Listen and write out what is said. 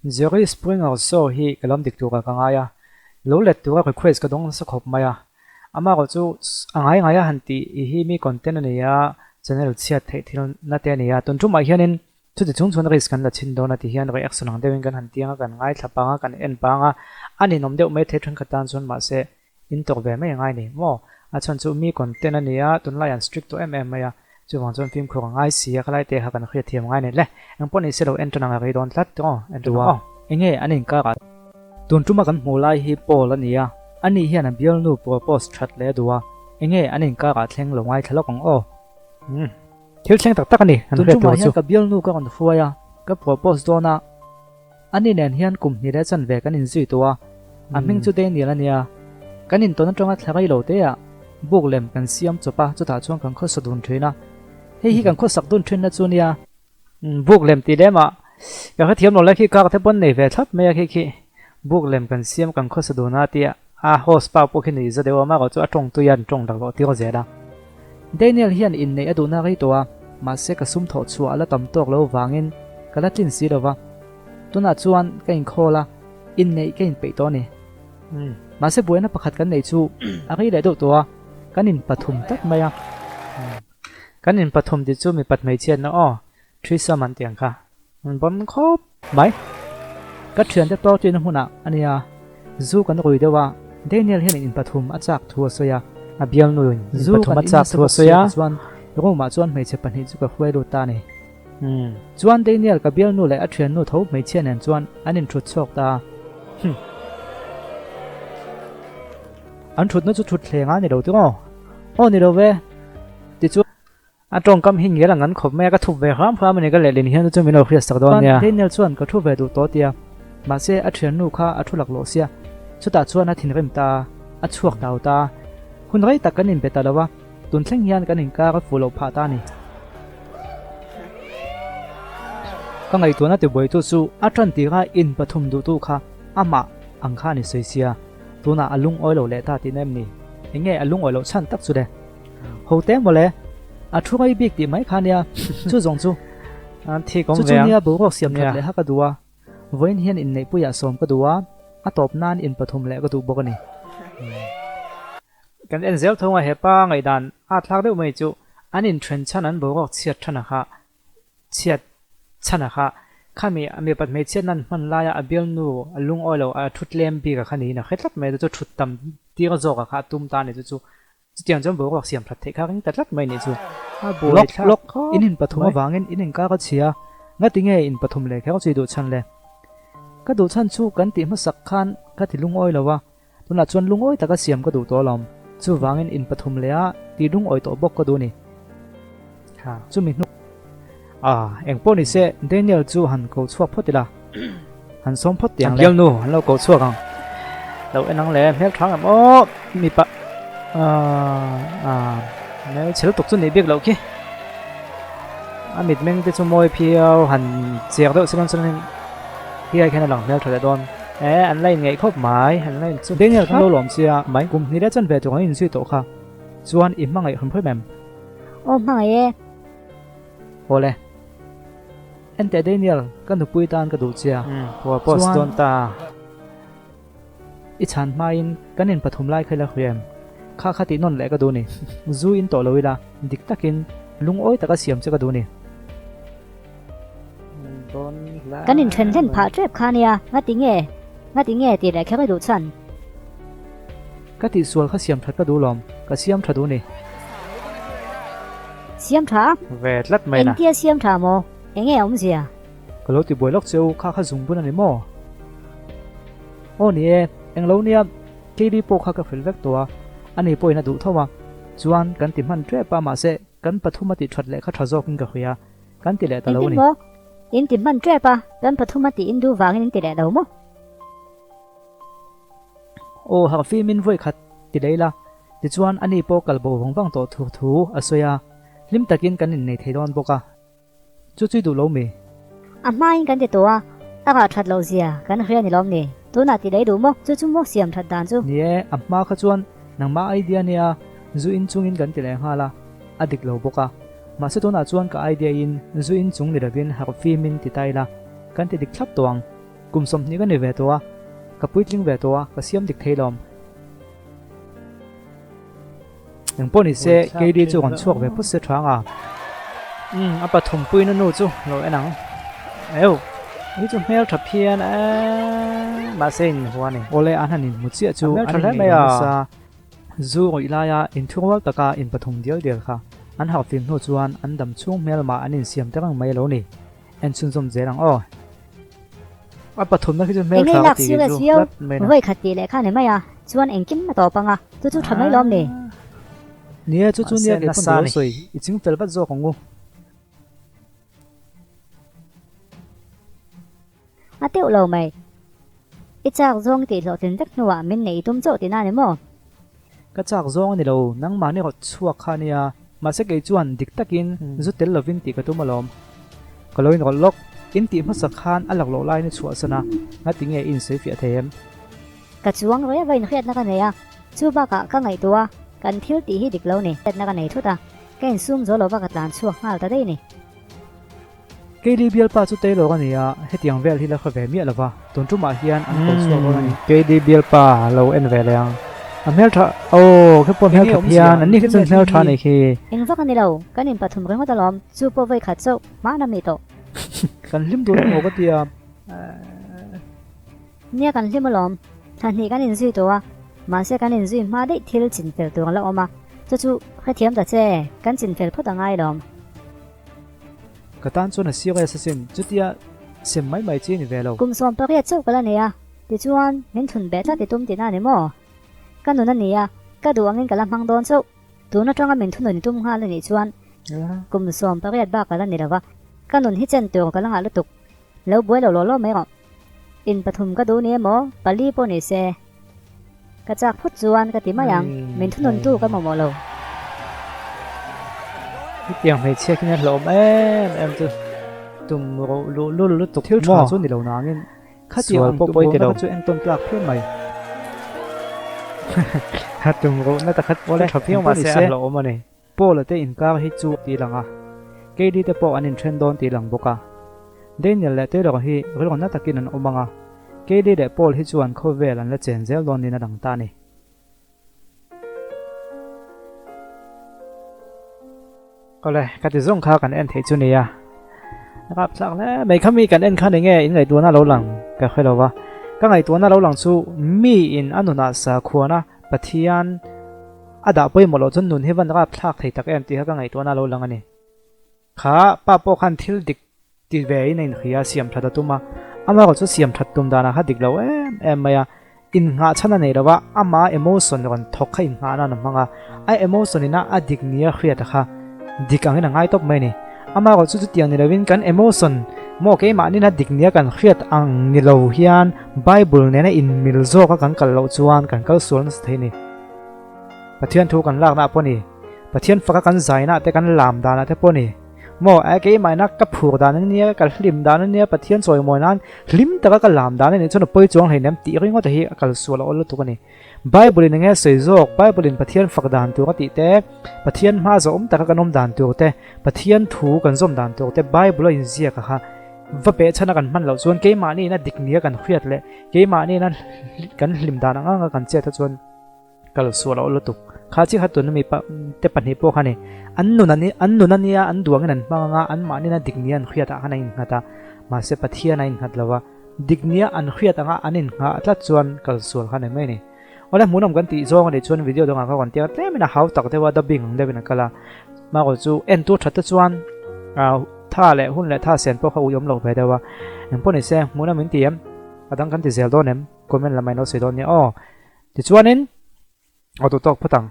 Jerry Springer show hi ka lam dik turah ka ngai a, lo let tura request ka dawng nasa khawp mai a. Amaherawh chu a ngai ngai a han tih i hi mi content a ni a, channel chhiat theih thil na te a ni a. Tun tumah hianin chuti chung chuan risk kan la chhin dawn a ti hian reaction ang deuhin kan han tiang a, kan ngaithla pang a, kan en pang a, a ninawm deuh mai thei thenkhat tan chuan mahse In tawk ve mai a ngai ni maw? A chhan chu mi content a ni a, tunlai an strict tawh em em mai a, chuvang chuan fimkhur a ngai si a, khalai te kha kan hriat thiam ngai nei le. Engpawh ni se lo en tan ang a rei dawn tlat tawh en tan ang aw. Enge an inkar ah? Tun tuma kan hmuh lai hi Paul a ni a, ani hian a bialnu propose that leh a duh a, enge an inkar ah thleng lo ngaithla lawk ang aw. Umm. Thil thleng tak tak a ni kan hriat tur chu. Tun tumah hian ka bialnu ka rawn hruai a, ka propose dawn a. Ani nen hian kum hnih leh chanve kan inzui tawh a, a hming chu Daniel a nia. Kan intawn atanga thla rei lo te ah buk lem kan siam chawp a, chutah chuan kan khawsa dun thin a. Hei hi kan khawsak dun thinna chu nia. Buk lem tih lem ah ka hrethiam lo lai khi kar te pawn nei ve thlap mai a khi khi buk lem kan siam kan khawsa dun a tia a host pa pawh khi nuih za deuh a amaherawh chu a tawng tui a an tawng dak loh tir zel a. Daniel hian inneih a duhna rei tawh a, mahse ka sum thawh chhuah a la tam tawk lo vangin ka la tlin si lo va. Tunah chuan ka inkhawl a, inneih ka inpeih tawh a ni. Mahse buaina pakhat kan neih chu a rei leh deuh tawh a, kan inpathum tlat mai a. Kan inpathum tih chu mipat hmeichhiatna aw, threesome an tih ang kha. An bon khawp mai. Ka thiante party na hmunah a nia, zu kan rui deuh a, Daniel hian in pathum a chak thu a sawi a. A bialnuin in pathum a chak thu a sawi a. Chuan room ah chuan hmeichhe pahnih chu ka hruai lut ta a ni. Chuan Daniel ka bialnu leh a thiannu tho hmeichhia nen chuan an inthut chhuak ta a. An thutna chu thut thleng a ni lo tiraw? Aw ni lo ve. Tichuan. A tawngkam hi ngial ang an khawp mai a, ka thup ve hram hram a ni, ka lehlin hian chu min lo hriat sak dawn nia. Daniel chuan ka thu ve duh tawh tia, mahse a thiannu kha a thu laklawh sia, chutah chuan a thinrim ta a, a chhuak tau ta a. Hun rei tak kan inbe ta lo a, tun thleng hian kan inkar a fuh loh phah ta a ni. Ka ngaihtuahna tibuaitu chu a tan tira in pathum duhtu kha amah ang kha a ni sawi sia, tunah a lungawi lo leh ta tihna em ni? Enge a lungawi loh chhan tak chu le? Ho te mawle, a thu ngai bik tih mai kha nia, chu zawng chu. Chu chu nia boruak siam that leh ha ka duh a, vawiin hian inneihpuiah sawm ka duh a, a tawp nan in pathum leh ka duh bawk a ni. Kan en zel thung a, hepa ngaihdan a thlak deuh mai chu an inthen chhan an boruak chhiat than a kha chhiat chhan a kha khami a mipat hmeichhiat nan hman laia a bialnu a lungawi lo a thu tlem bik a kha niin a hre tlat mai a, chu chu thut tam tir zawk a kha a tum ta a ni chu chu Chutiang chuan boruak siam that theih kha ring ta tlat mai nih chu. A buai thlak lawk khawp in in pathum avangin in inkar a chhia. Ngati nge in pathum leh kher chui duh chhan le? Ka duh chhan chu kan tih hmasak khan ka ti lungawi lo a, tunah chuan lungawi taka siam ka duh tawh alawm. Chuvangin in pathum leh a ti lungawi tawh bawk ka duh ni. Chumi hnu ah engpawh ni se Daniel chu han ko chhuak phawt ila, han sawm phawt tih ang le. Bialnu an lo ko chhuak ang. Lo en ang le, hmel tha ngam aw mipa ah hmel chhe lutuk chu nih bik loh khi. A mitmeng te chu mawi phiau han chek deuh se chuan khi ai khian a lang hmel tha leh dawn. E an la inngeih khawp mai, an la inchuk Daniel khan lo lawm sia, mai kum hnih leh chuan ve tur an inzui tawh kha. Chuan i hmangaih hrim hrim em? Aw hmangaih e. Awle. Enteh Daniel, ka nupui tan ka duh chia. Umm, post dawn ta. I chhan hmain kan in pathum lai kha ila hria em? Kha kha tih nawn leh ka duh ni. Zu in tawh lo ila, dik takin lungawi taka siam che ka duh ni. Kan inthen hlen phah tep kha nia, ngati nge, ngati nge tih leh kher i duh chhan. Ka tihsual kha siam that ka duh lawm, ka siam tha duh ni. Siam tha? Ve tlat mai na. Engtia siam tha maw? Enge a awmzia? Ka lo ti buai lawk che u, kha kha zung bun a ni maw? Aw ni e, englo nia, Katie pawh kha ka hrilh vek tawh a, ani pawhin a duh tho a, chuan kan ti hman tep a, mahse kan pathum a tih that leh kha tha zawkin ka hria. Kan ti leh ta lo a ni. Engtin maw? In ti hman tep a, kan pathum a tih in duh vangin in ti leh lo maw? Aw harh fimin vawi khat ti leh ila, tichuan ani pawh kal bo vang vang tawh thu thu a sawi a, hlim takin kan innei thei dawn bawk a. Chu chui duh lo mi? A hmain kan ti tawh a, a rah that loh zia kan hria ni lawm ni? Tunah ti leh duh maw? Chu chu maw siam that dan chu? Ni e, a hma kha chuan nangmah idea nia zu in chungin kan ti leh nghal a, a dik lo bawk a. Mahse tunah chuan ka idea in zu in chung ni lovin harh fimin ti ta ila, kan ti dik thlap tawh ang. Kum 20 ka ni ve tawh a, ka puitling ve tawh a, ka siam dik thei lawm. Eng pawh ni se, Katie chu rawn chhuak ve phut se tha ang a. Umm, a pathum puina nu chu lo en ang. Euh, hi chu hmel tha phian e, mahse in hua ni. Awle, an han inhmu chiah chu an inneih lo nasa. Zu rawih laia inthurual taka in pathum dial dial kha an harhfim hnu chuan an dam chhung hmel mah an insiam ta reng mai a lo ni. En chhunzawm zel ang aw. A pathumna khi chu hmel Engei tha ka lak ti serious chu viau tlat mai na. Vawi khat tih leh kha ni mai a, chuan engkim a tawp ang a, chu chu tha mai lawm ni. Nia chu chu Mahse nia kei pawn nasa ka lo ni. sawi, i ching fel vat zawk ang u. A teuh lo mai. I chak zawng tih hlawhtlin vek hnuah min neih i tum chauh tihna ni maw? Ka chak zawng a ni lo, nangmahni rawt chhuak kha nia. Mahse kei chuan dik takin zu tel lovin tih ka tum alawm. Ka lo inrawlh lawk. In tih hmasa khan a laklawh laiin i chhuahsan a, ngati nge i insawifiah thei em? Ka chuang rei a va inhriatna ka nei a, chu bakah ka ngaihtuah a, kan thil tih hi dik lo ni. Hriatna ka nei thut a, ka insum zo lova ka tlan chhuak nghal ta daih ni. Keili bialpa chu Taylor a ni a, hetiang vel hi la hre ve miah lova, tun tumah hian an ko chhuak dawn a ni. Keili bialpa lo en ve leh ang. A hmeltha, aw khi pawh hmeltha phian, an ni khi chuan hmeltha a nih khi. Eng vak a ni lo, kan in pathum ringawt alawm, chu pawh vawi khat chauh, hmana mi tawh. Kan hlim dun emaw ka ti a. Nia kan hlim alawm, thla hnih kan inzui tawh a, mahse kan inzui hma daih thil chinfel tur a la awm a, chu chu hrethiam ta che, kan chinfel phawt a ngai alawm. Ka tan chuan a serious asin, chutia sem mai mai chi a ni ve lo. Kum 18 chauh ka la nei a, tichuan min thun beh tlat i tum tihna a ni maw? Ka nun a ni a, ka duh angin ka la hmang dawn chauh. Tun atanga min thunun i tum nghal a nih chuan kum 18 bak ka la ni lo va, ka nun hi chen tur ka la ngah lutuk. Lo buai lo law law mai rawh. In pathum ka duh ni emaw, pali pawh ni se. Ka chak phawt chuan ka ti mai ang, min thununtu ka mamawh lo. Hetiang hmeichhia khian a hlauhawm em em chu tum roh luh lul lutuk Thil tha chu ni lo nangin khatiang ang tum rohna kha chu entawn tlak phian mai. Ha tum rohna ta kha chu tha phian mahse a hlauhawm a ni. Paul-a te inkar hi chu tih lang a, Katie te pawh an inthen dawn tih lang bawk a. Daniel leh Taylor hi rilru na takin an awm ang a, Katie leh Paul hi chuan khawvel an la chen zel dawn niin a lang ta a ni. Awle, ka ti zawng kha kan en theih chu nia. Rap thlak hle mai kha mi kan en khan enge in ngaihtuahna lo lang ka hre lo va. Ka ngaihtuahna lo lang chu mi in a nunah sakhuana Pathian a dah pawimawh loh chuan nun hi van rap thlak thei tak em tih kha ka ngaihtuahna lo lang a ni. Kha pa pawh khan thil dik ti ve in a inhria a, siam that a tum a, amaherawhchu chu siam that tum danah kha dik lo em em mai a, innghah chhan a nei lo a, ama emotion rawn thawk kha innghah nan a hmang a, a emotion ina a dik nia hriat a kha dik angin a ngai tawp mai a ni. Amaherawhchu chutiang ni lovin kan emotion maw keimahnin a dik nia kan hriat ang ni lo hian Bible nena inmil zawka kan kal loh chuan kan kal sual nasa thei a ni. Pathian thu kan lakna ah pawh a ni. Pathian faka kan zaina te kan lam danah te pawh a ni. Maw a keimahina ka phur dan a nia, ka hlim dan a nia, Pathian chawimawi nan hlim taka ka lam dan a nih chuan a pawi chuang hleinem tih ringawt hi a kal sual a awl lutuk a ni. Bible in enge sawi zawk, Bible in Pathian fak dan tur a tih te, Pathian hma zawhawm taka kan awm dan tur te, Pathian thu kan zawm dan tur te Bible a inziak a kha va peh chhan a kan hman loh chuan keimahni ina dik nia kan hriat leh keimahni ina kan hlim dan ang anga kan chet a chuan kal sual a awl lutuk. Kha chiah kha tuna mi pa te pahnih pawh kha ni. An nun an an nun a nia, an duangin an hmang anga, anmahni ina dik nia an hriat ah khan a innghat a, mahse Pathian a innghat lo a, dik nia an hriat anga an inngah tlat chuan kal sual kha ni mai a ni. Awle hmuhnawm kan tih zawng a nih chuan video dangah kha kan tia tlemin a hau tak deuh a, dubbing ang deuhin a kal a, mahrawh chu en tur that te chuan tha leh hun leh tha sen pawh kha uiawm lo ve deuh a, engpawh ni se hmuhnawm in ti em? A dang kan ti zel dawn em? Comment lamah in lo sawi dawn nia aw. Tichuanin, aw duh tawk phawt ang.